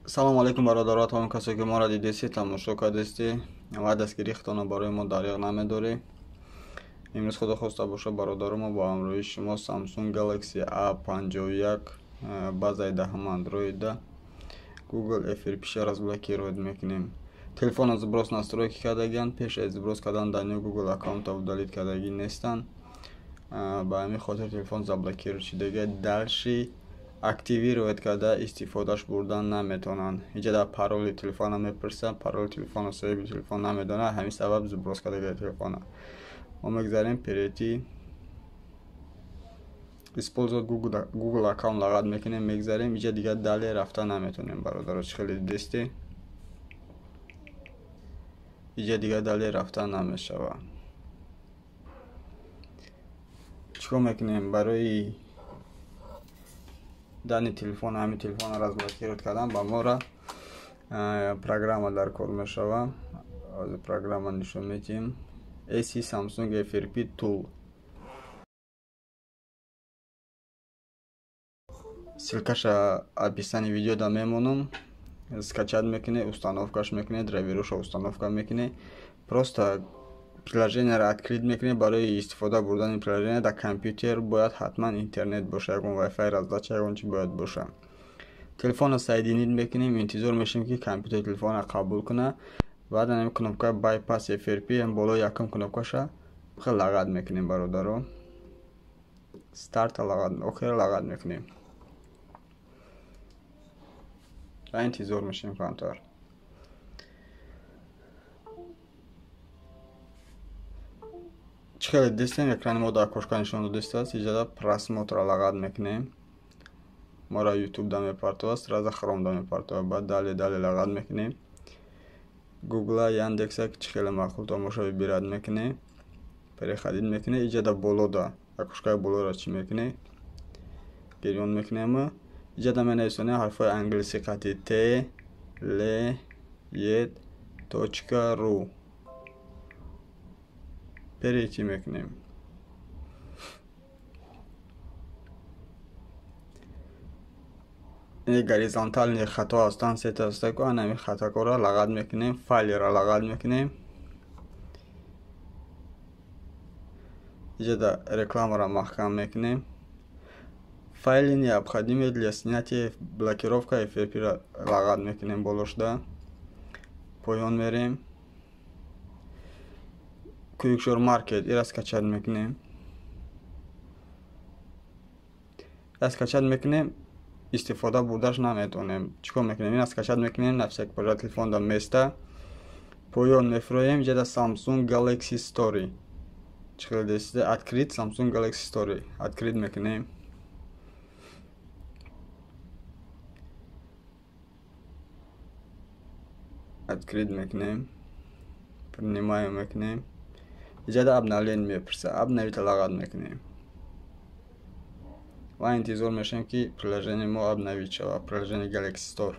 Салом алейкум бародаро, тамом касое ки моро дидестед, тамошо кардестед ва дастгирии худтонро барои мо дариғ намедоред. Имрӯз худо хоста бошад, бародаро, мо бо ҳамроҳии шумо Samsung Galaxy A51 базаи даҳум Android Google FRP-ша разблокировать мекунем. Телефонро сброс настройки кардагианд, пеш аз сброс кардан дар Google аккаунта удалить кардагӣ нестанд. Ба ҳамин хотир телефон заблокировать шудага. Дальше активировать карда истифодаш бурдан наметавонанд. Инҷа дар пароли телефона мепурсанд, пароли телефона соҳиби телефон намедонад, ҳамин сабаб сброс кардага телефона. Мо мегзарем перейти использовать Google аккаунт лағат мекунем, мегзарем, инҷа дигар далее рафта наметавонем, бародаро, чӣ хеле дидестед? Инҷа дигар далее рафта намешавад. Чикор мекунем барои дани телефон, ҳамин телефонро разблокировать кардан ба мора программа дар кор мешавад. Ҳозир программа нишон медиҳем. AC Samsung FRP Tool. Ссылкаша описании видео да мемонам. Скачать мекунед, установкаш мекунед, драйверуша установка мекунед. Просто приложениеро открыть мекунед. Барои истифода бурдани приложение дар компютер бояд ҳатман интернет боша, ягон Wi-Fi раздача, ягон чи бояд боша. Телефонро соединить мекунем, интизор мешавем ки компютер телефонро қабул кунад. Баъд ҳамин кнопка bypass FRP болои якум кнопкаша хеле лағат мекунем, бародаро. Старт лағат, охир лағат мекунем. Ва интизор мешавем камтар. Чӣ хеле дидестем, экрани мо дар кошка нишон додистааст. Иҷода просмотрро лағат мекунем. Моро YouTube да мепартовад, сразу Chrome да мепартовад. Баъд далее далее лағат мекунем. Google, Яндекса чӣ хеле маъқул тамошо выбирать мекунем. Переходить мекунем. Иҷода боло да окошкаи болоро чӣ мекунем? Гирён мекунем. Иҷода менависонем ҳарфҳои англисӣ қати T L E точка ru. Перейти мекунем. Ин горизонтальный хато ҳастанд, се та ҳаста ку, ана ҳамин хатакоро лағат мекунем, файлро лағат мекунем. Иҷода рекламаро маҳкам мекунем. Файли необходимый для снятия блокировка FRP-ро лағат мекунем болошда. Поён мерем. Quickshore Market ира скачать мекунем. Ира скачать мекунем, истифода бурдаш наметавонем. Чикор мекунем? Ира скачать мекунем, на всякий пожар телефон да места. Поён мефроем, иҷода Samsung Galaxy Story. Чӣ хеле дестида? Открыть Samsung Galaxy Story. Открыть мекунем. Открыть мекунем. Принимаем мекунем. Иҷода обновление мепурсад. Обновить лағат мекунем. Ва интизор мешавем ки приложение мо обновить шавад, приложение Galaxy Store.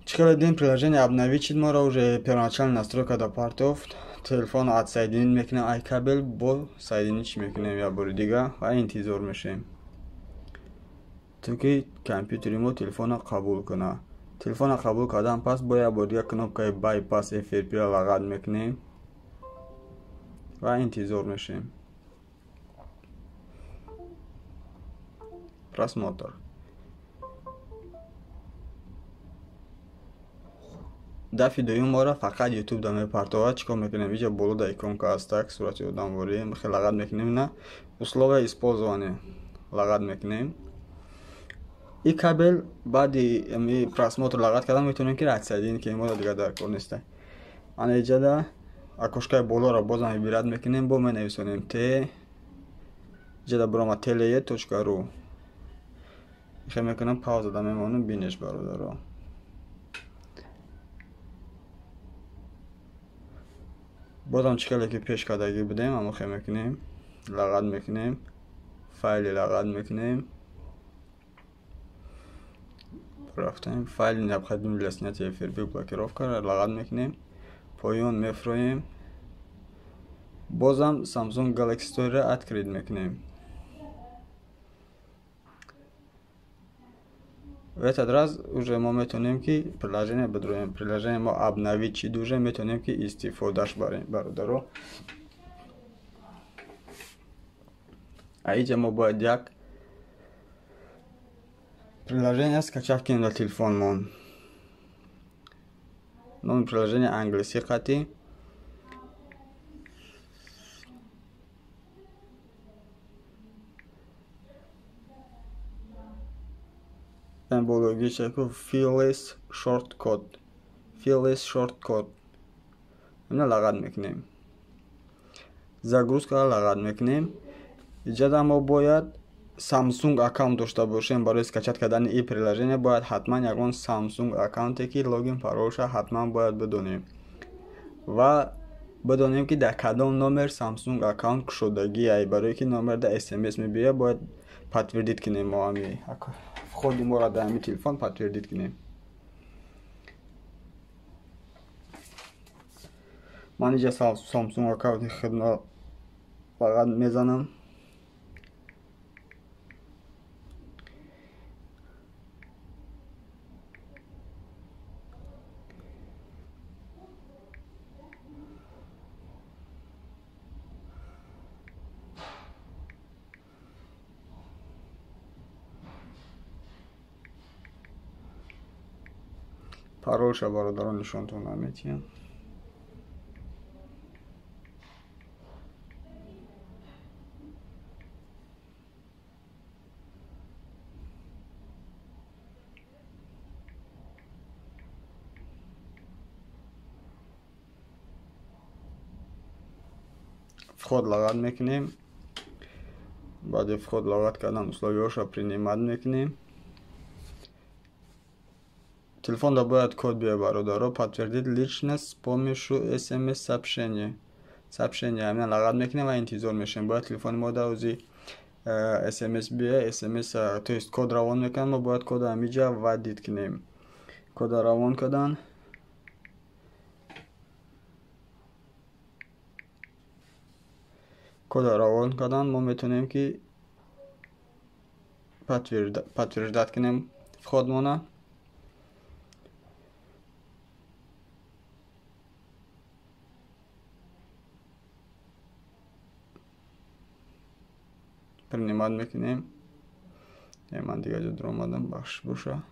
Чӣ хеле дидем, приложение обновить шид, моро уже первоначальная настройка да партофт. Телефонро отсоединить мекунем, ай кабел бо соединить мекунем як бори дига ва интизор мешавем то ки компютери мо телефонро қабул кунад. Телефонро қабул кардан пас бо як бори дига кнопкаи bypass FRP-ро лағат мекунем ва интизор мешавем. Просмотр. Дафъи дуюм моро фақат YouTube да мепартовад. Чикор мекунем? Иҷа боло да иконка ҳастак, сурати одамворӣ, хеле лағат мекунем. На условия использования лағат мекунем. И кабел баъди ами просмотр лағат кардан метавонем ки отсоединить кунем, моро дигар дар кор нест. Ана иҷода окошкаи болоро бозам выбирать мекунем, бо менависонем T, иҷода бирома tele точка ru. Хел мекунам, пауза да мемонам, бинеш бародаро. Бозам чӣ хеле ки пеш кардагӣ будем, амо хел мекунем, лағат мекунем, файли лағат мекунем. Рафтем, файли необходимый для снятия FRP блокировка лағат мекунем, поён мефроем, бозам Samsung Galaxy Store-ро открыть мекунем. В этот раз уже мо метавонем, ки приложение бидроем. Приложение мо обновить шид, уже метавонем, ки истифодаш барем, бародаро. А иҷа мо бояд як приложение скачать кунем дар телефонмон. Номи приложение англисӣ қатӣ Бологичаку Files Shortcut, Files Shortcut. Ина лағат мекунем, загрузка лағат мекунем. Иҷада мо бояд Samsung аккаунт дошта бошем. Барои скачать кардани ин приложение бояд ҳатман ягон Samsung аккаунте, ки логин паролша ҳатман бояд бидонем ва бидонем, ки дар кадом номер Samsung аккаунт кушодагиай, барое ки номер дар смс мебиёяд, бояд подтвердить кунем. Мо ами входи моро дар ҳами телефон подтвердить кунем. Ман иҷа Samsung аккаунти худро фақат мезанам. Паролша, бародарон, нишонтон наметиҳам. Вход лағат мекунем. Баъди вход лағат кардан, условияҳоша принимать мекунем. Телефонда бояд код биёяд, бародаро. Подтвердить личность с помощью смс сообщения, сообщение ҳамина лағат мекунем ва интизор мешавем. Бояд телефони мо дар ози смс биёяд, смс, то есть код равон мекунад. Мо бояд кода ҳамиҷа вводить кунем. Кода равон кардан, кода равон кардан, мо метавонем, ки подтверждать кунем входмона. Принимать мекунем. Ман дигар ҷо дуромадам, бахшиш боша.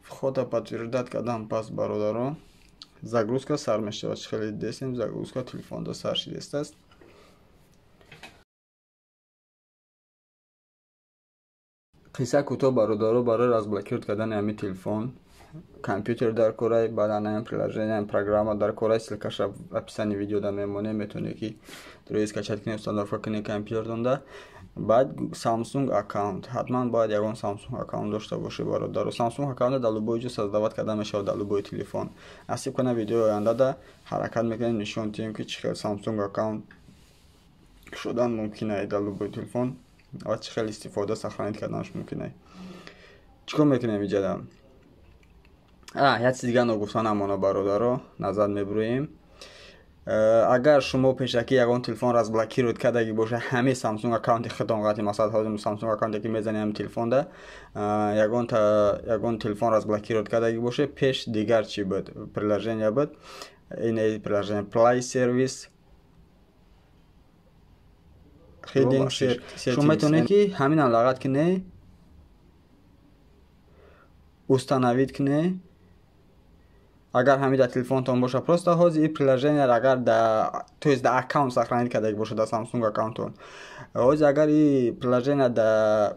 Входа подтверждать кардан пас, бародарон, загрузка сар мешавад. Чӣ хеле дидестем, загрузка телефонда сар шидестааст. Қисса кӯтоҳ, бародаро: барои разблокировать кардани ҳамин телефон компютер дар корай, баъдан ҳамин приложение, программа дар корай. Ссылкаша в описании видеода мемонем, метавонед, ки рӯи скачать кунед, установка кунед компютертонда. Баъд Samsung аккаунт, ҳатман бояд ягон Samsung аккаунт дошта бошед, бародаро. Samsung аккаунта дар любой ҷо создавать карда мешавад, дар любой телефон. Насиб кунад, видеои ояндада ҳаракат мекунем, нишон диҳем, ки чӣ хел Samsung аккаунт шудан мумкин ай дар любой телефон ва чӣ хел истифода, сохранить карданаш мумкин ай. Чӣ кор мекунем иҷада? Як чиз дига ногуфта намона, бародаро. Назар мебурем. Агар шумо пешакӣ ягон телефон разблокировать кардагӣ боша, ҳамаи Samsung аккаунти худтон қати, масалан, ҳозир Samsung аккаунте ки мезанем ҳамин телефонда, ягон телефон разблокировать кардагӣ боша, пеш дигар чӣ буд, приложение буд, ин приложение Play Service Hidden. Шумо метавонед, ки ҳаминам лағат кунед, установить кунед, агар ҳамин дар телефонтон боша. Просто ҳозир ин приложение агар да, то есть да аккаунт сохранить кардаги боша, дар Samsung аккаунтон. Ҳозир агар ин приложение да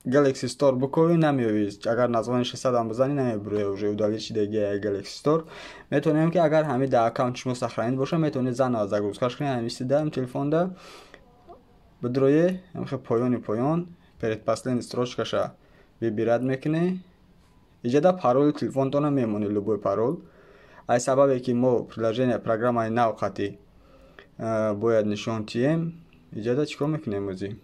Galaxy Store бикови, намеёвӣ. Агар название 600 бизанӣ, намебурӯя, уже удалить шидаги Galaxy Store. Метавонем, ки агар ҳамин дар аккаунти шумо сохранить боша, метавонед заново загрузкаш кунед. Ҳамин сида телефонда бидроe, ҳамихе поёни поён, предпоследний строчкаша выбирать мекунед. Иҷода пароли телефонтона мемонед, любой парол. Аз сабабе ки мо приложение, программаи нав қатӣ бояд нишон тиҳем, иҷода чӣ кор мекунем? Озӣ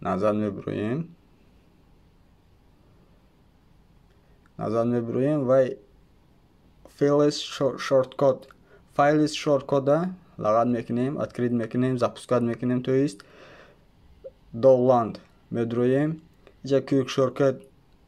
назар мебуроем, назар мебуроем вай Files Shortcut, Files Shortcut лағат мекунем, открыть мекунем, запускать мекунем, то есть Download медроем. Иҷа Quick Shortcut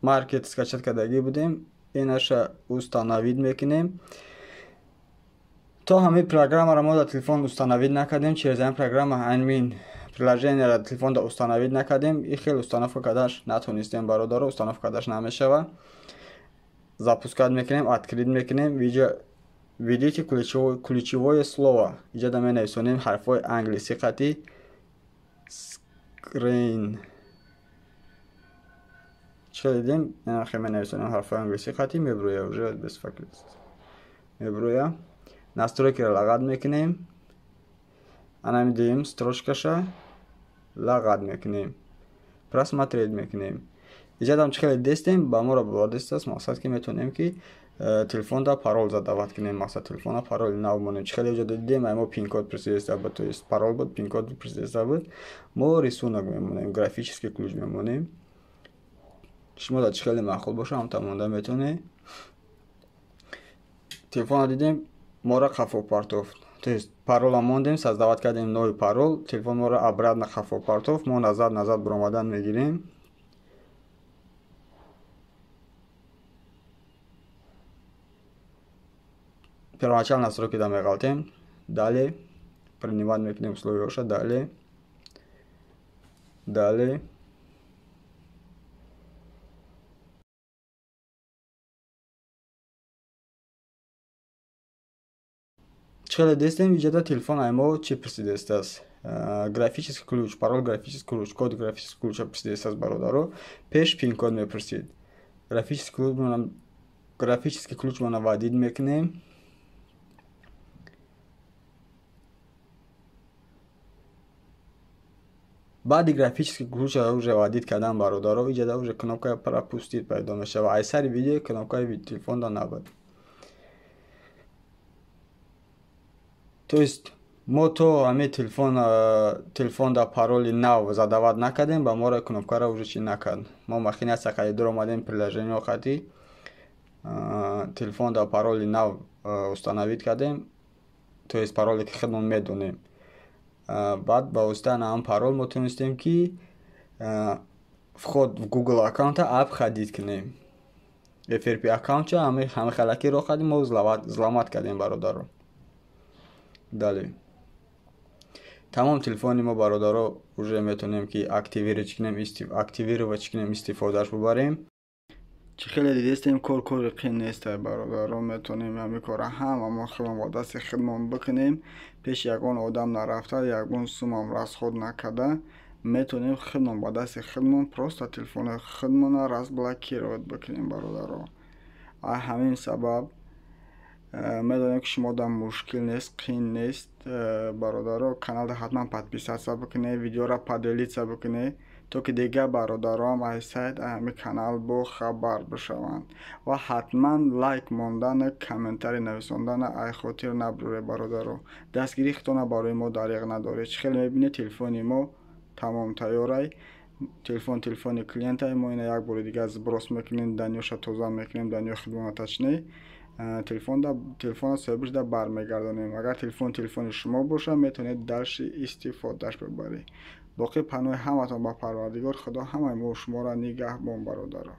Market скачать кардагӣ будем. Инаша установить мекунем. То ҳамин программаро мо дар телефон установить накардем, через ҳамин программа ҳамин приложениеро телефонда установить накардем, и хел установка кардаш натонистем, бародаро, установка кардаш намешава. Запускать мекунем, открыть мекунем, видео введите ключевое слово. Иҷа менависонем ҳарфҳои англисӣ қатӣ screen. Чӣ дидем? Хе менависонем ҳарфҳои англисӣ қатӣ меброя, уже без меброя. Настройкиро лағат мекунем. Ана медиҳем строчкаша лағат мекунем. Просмотреть мекунем. Иҷадам чӣ хеле дестем, ба моро додестааст, мақсад ки метавонем ки телефонда парол задавать кунем, мақсад телефона пароли нав монем. Чӣ хеле иҷо дидем, ай мо пин-код присиста буд, то есть парол буд, пин-код присиста буд. Мо рисунок мемонем, графический ключ мемонем. Шумо дар чӣ хеле маъқул боша, ҳамта монда метавонед. Телефонро дидем, моро қафо партофт. То есть парола мондем, создавать кардем новый парол, телефон моро обратно қафо партофт, мо назад баромадан мегирем. Первоначально настройки да меғалтем, далее принимать мекунем условияша, далее, далее. Чӣ хеле дестем, иҷода телефон ай мо чӣ пурсидааст? Графический ключ, парол графический ключ, код графический ключа пурсидааст, бародаро. Пеш пин-код мепурсид. Графический ключ мона вводить мекунем. Баъди графический ключа уже вводить кардан, бародаро, иҷода уже кнопкаи пропустить пайдо мешавад. Ай сари видео кнопкаи телефонда набуд. То есть мо то ҳамин телефонда пароли нав задавать накардем, ба моро кнопкаро уже чӣ накард. Мо махинаса қайдор омадем приложениё қатӣ, телефонда пароли нав установить кардем, то есть пароле ки худмон медонем. Баъд ба воситаи ҳамин парол мо тонистем ки вход в Google аккаунта обходить кунем. FRP аккаунтча ҳамин халаки роҳ кардем, мо взломать кардем, бародаро. Далее. Тамом телефони мо, бародаро, уже метавонем ки активировать кунем, истифодааш бубарем. Чӣ хеле дидестем, кор кори қин нест, бародаро, метавонем ҳамин кора ҳама мо худмон бо дасти худмон бикунем, пеш ягон одам нарафта, ягон сумам расход накарда, метавонем худмон бо дасти худмон просто телефони худмонро разблокировать бикунем, бародаро. Ай ҳамин сабаб медонем ки шумо дар мушкил нест, қин нест, бародаро. Каналда ҳатман подписаться бикунед, видеоро поделиться бикунед, то ки дигар бародароам аз сайт, ҳамин канал бохабар бишаванд ва ҳатман лайк мондану комментарий нависондана ай хотир набуред, бародаро. Дастгирии худтона барои мо дариғ надоред. Чӣ хеле мебинед, телефони мо тамом тайёрай. Телефон телефони клиентай. Мо ина як бори дигар сброс мекунем, данёша тоза мекунем, данёи худмона точнее. Телефона соҳибашда бармегардонем. Агар телефон телефони шумо бошад, метавонед дальше истифодааш бибаред. Боқӣ паноҳи ҳаматон ба Парвардигор. Худо ҳамаи мо шуморо нигаҳбон, бародаро.